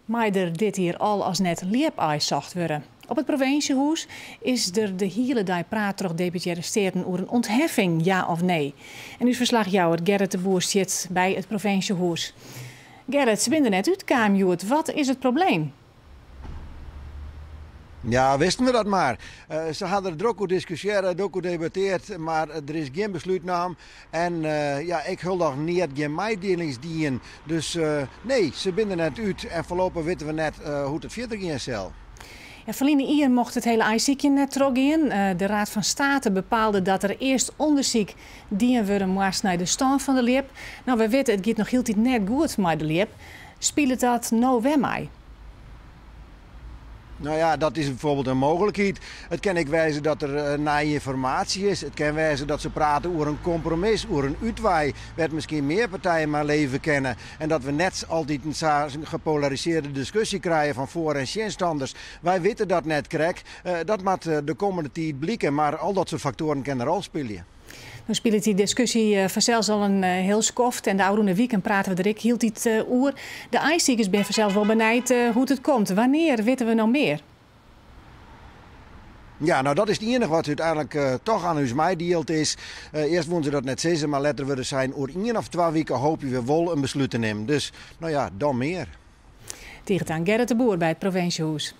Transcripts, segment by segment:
Mei der dit jier al as net ljipaaisocht wurde? Op it provinsjehûs is der de hiele dei praat troch deputearre steaten oer in ûntheffing, ja of nee. En ús ferslachjouwer Gerrit de Boer sit by it provinsjehûs. Gerrit, se binne der net útkaam hjoed. Wat is it probleem? Ja, wisten we dat mar. Se ha der drok oer diskusjearre, drok oer debatteard, mar der is gjin beslút naam. En ja, ek hielendal neat, gjin meidielings dien. Dus nee, se binne der net út en foarlopich witte we net hoe't it fierder gean sil. Ja, ferline jier mocht it hiele aaisykjen net trochgean. De Raad van State bepaalde dat der earst ûndersyk dien wurde moast nei de stân fan de ljip. No, we witte, it giet noch hieltyd net goed mei de ljip. Spilet dat no wer mei? No ja, dat is byfoarbyld in mooglikheid. It kin ek wêze dat der nije ynformaasje is. It kin wêze dat se prate oer in kompromis, oer in útwei, wêr't miskien mear partijen mei leve kinne. En dat we net altyd in sa gepolarisearde diskusje krije fan foar- en tsjinstanners. Wy witte dat net krekt. Dat moat de kommende tiid blike, mar al dat soart faktoaren kinne in rol spylje. No spilet dy diskusje fansels al in hiel skoft en de ôfrûne wiken prate we der ek hieltyd oer. De aaisikers binne fansels wol benijd hoe't it komt. Wannear witte we no mear? Ja, no dat is it iennige wat úteinlik toch oan ús meidield is. Earst woene se dat net sizze, mar letter wurde sein oer ien of twa wike hoopje we wol in beslút te nimmen. Dus, no ja, dan mear. Tige tank Gerrit de Boer by it provinsjehûs.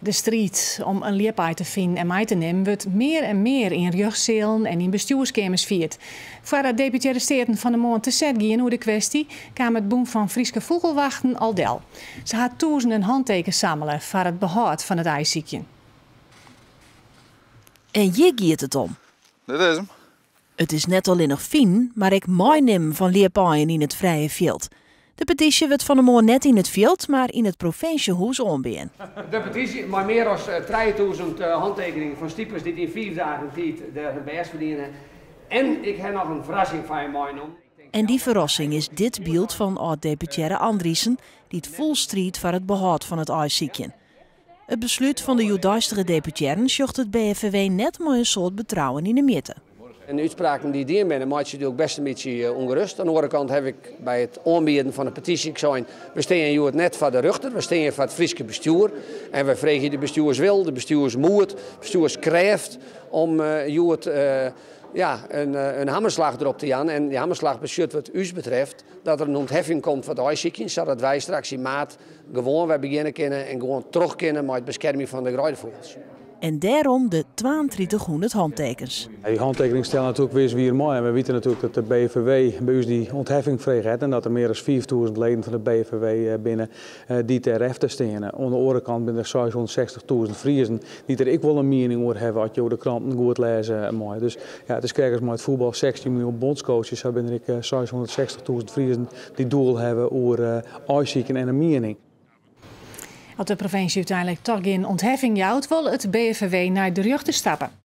De striid om in ljipaai te finen en mei te nimmen wurdt mear en mear yn rjochtsealen en yn bestjoerskeamers fierd. Foardat deputearre steaten fan 'e moarn te set giene oer de kwestje, kaam it Bûn fan Fryske Fûgelwachten al del. Se ha tûzenen hantekens sammele foar it behâld fan it aaisykjen. En hjir giet it om. Dit is him. It is net allinnich finen, mar ek meinimmen fan ljipaaien yn it frije fjild. De petysje wurdt fan 'e moarn net yn it fjild, mar yn it provinsjehûs oanbean. De petysje, mei mear as 3000 hantekeningen fan stipers dy't yn 5 dagen tiid dêr hun bêst foar diene. En ik ha noch in ferrassing foar jim meinommen. En dy ferrassing is dit byld fan âld-deputearre Andriesen, dy't fûl striidt foar it behâld fan it aaisykjen. It beslút fan de hjoeddeistige deputearren sjocht it BFVW net mei in soad betrouwen yn 'e mjitte. En de útspraken dy't dien binne meitsje my bêst in bytsje ûngerêst. Oan de oare kant haw ik by it oanbieden fan de petysje ek sein, we stean hjoed net foar de rjochter, we stean foar it Fryske bestjoer. En wy freegje de bestjoerswil, de bestjoersmoed, bestjoerskrêft om hjoed ja, in hammerslach derop te jaan. En dy hammerslach betsjut wat ús betreft dat der in ûntheffing komt foar it aaisykjen, sadat wy straks yn maart gewoan wer begjinne kinne en gewoan troch kinne mei it beskermjen fan de greidefûgels. En dêrom de 3200 hantekens. Dy hantekeningen stelle natuerlik wis wier mei. En we witte natuerlik dat de BFVW by ús dy ûntheffing frege hat en dat der mear as 5000 leden fan de BFVW binne dy't dêr efter steane. Oan de oare kant binne der 660.000 Friezen dy't der ek wol in miening oer hawwe as jo de kranten goed lêze meie. Dus ja, it is krekt as mei it fuotbal, 16 miljoen bondscoaches, sa binne der ek 660.000 Friezen dy't doel hawwe oer aaisykjen en in miening. As de provinsje úteinlik toch gjin ûntheffing jout, wol it BFVW nei de rjochter stappe.